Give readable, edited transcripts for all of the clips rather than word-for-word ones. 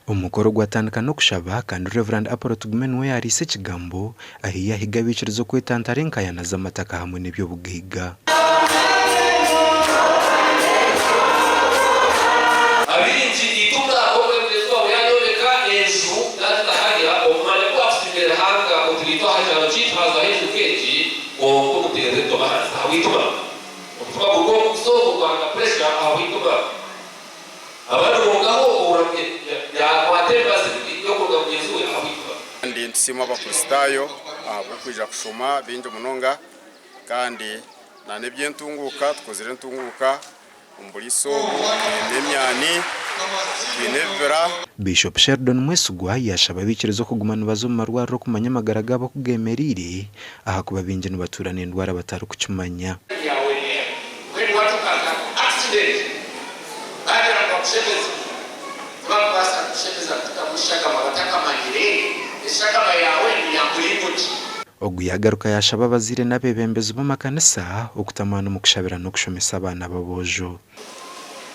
Omukoro gwatandika n'okushaba kandi Rev. Apollo Tugume niwe yaariisa ekigambo ahi yaahiga abaikiriza okwetantara enkayana z'amataka hamwe n'eby'obugaiga. Abaingi itwe omwaka omwebembezi waabo yayombeka enju nagita harya omumanya ku wakusiimire Ruhanga oti naitwe aha kyaro kyaitu hazaho enju nk'egi kwonka omuteerera ebitoma ahansi ahabw'eitima omutima guri gw'omuguzi ogwo gwanga pressure ahabw'eitima abandi bongaho oramye yakwata emibazi mibi y'okuroga mugyenzi we ahabw'eitima. Kandi nitusiima Abakristaayo ahabw'okwija kushoma baingi munonga kandi n'eby'entunguuka, tukozire entunguuka omu buriisa obu, twine emyani, twine ebibira. Bishop Sheldon Mwesigwa yaashaba abaikiriza okuguma nibaza omu marwariro okumanya amagara gaabo oku geemereire ahakuba baingi nibatuura n'endwara batarikukimanya. Yawe neha? Mbwenu watuuka nka accident bagira ngu bakushemeze tibakubaasa kukushemeza kukutamu eshagama batakamanyire eshagama yawe neya muringo ki. Ogu yaagaruka yaashaba abazaire n'abeebembezi b'amakanisa okutamaana omu kushabira n'okushomesa abaana b'aboojo.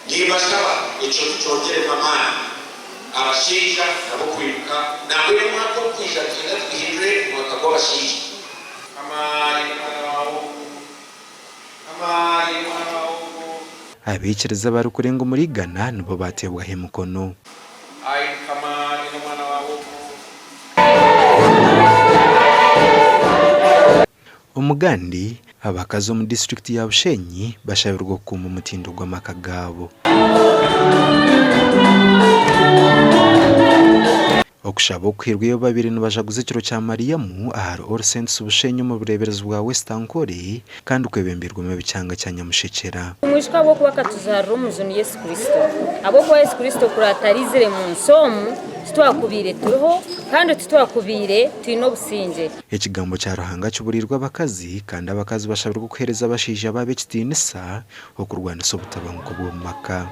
Nimbashaba ekyo tukyongyeremu amaani, abashaija nabo kwimuka nambwenu omwaka ogukwija nitwenda tuguhindure omwaka gw'abashaija. Abaikiriza abarikurenga omuri igana nibo baateebwaho emikono. Omugandi, abakazi omu disiturikiti ya Bushenyi bashabirwe okukuuma omutindo gw'amaka gaabo. Okushaba okuhairweyo babaire nibajaguza ekiro kya Mariamu ahari All Saints Bushenyi omu bureeberezi bwa West Ankole kandi kwebembeirwemu ebikyanga kya Nyamushekyera. Tumwijuka ahabw'okuba akatuzaarira Omujuni Yesu Kristo. Ahabw'okuba Yesu Kristo kuri ataraizire mu nsi omu, titwakubaire turiho, kandi titwakubaire twine obusingye. Ekigambo kya Ruhanga kiburiirwe abakazi, kandi abakazi bashabirwe okuheereza abashaija baabo ekitiinisa, okurwanisa obutabanguko bw'omu maka.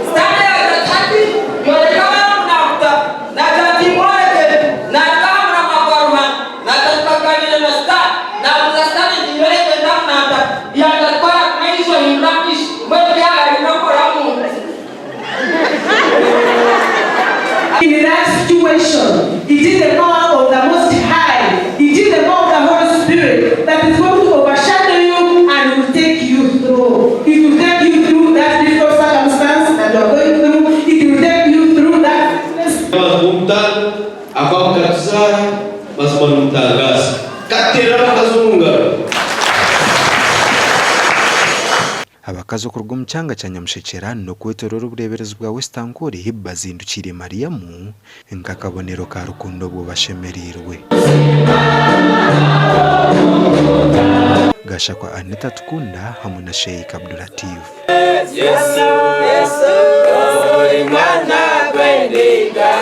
Sitaane yaagira ati, Hati yoreka abantu naakuta. Naagira nti, Mworeke. Naaruga aha muramwa gwa Ruhanga. Naatandika kugaaniira na Sitaane. Naabuuza Sitaane nti, Nyoreka endamu nantaka. Yaagira ati, Twara amaisho, hindura amaisho. Mbwenu byaba n'okora muntu. In that situation, it is the power of the Most High, it is the power of the Holy Spirit that is going to overshadow you and will take you through. It will take you through that difficult circumstance that you are going through, it will take you through that sickness. Abantu b'omutaano, ahakuba mukatuzaara, mazima nimutangaaza. Ka tuteere abakazi omu ngaro. Abakazi okuruga omu kyanga kya Nyamushekyera n'okwetoroora obureeberezi bwa West Ankole bazindukiire Mariamu nk'akabonero ka rukundo obwo bashemereirwe. Gashakwa Anita Tukunda hamwe na Sheikh Abdulatif. Yesu, Yesu, ori mwana gw'endiga.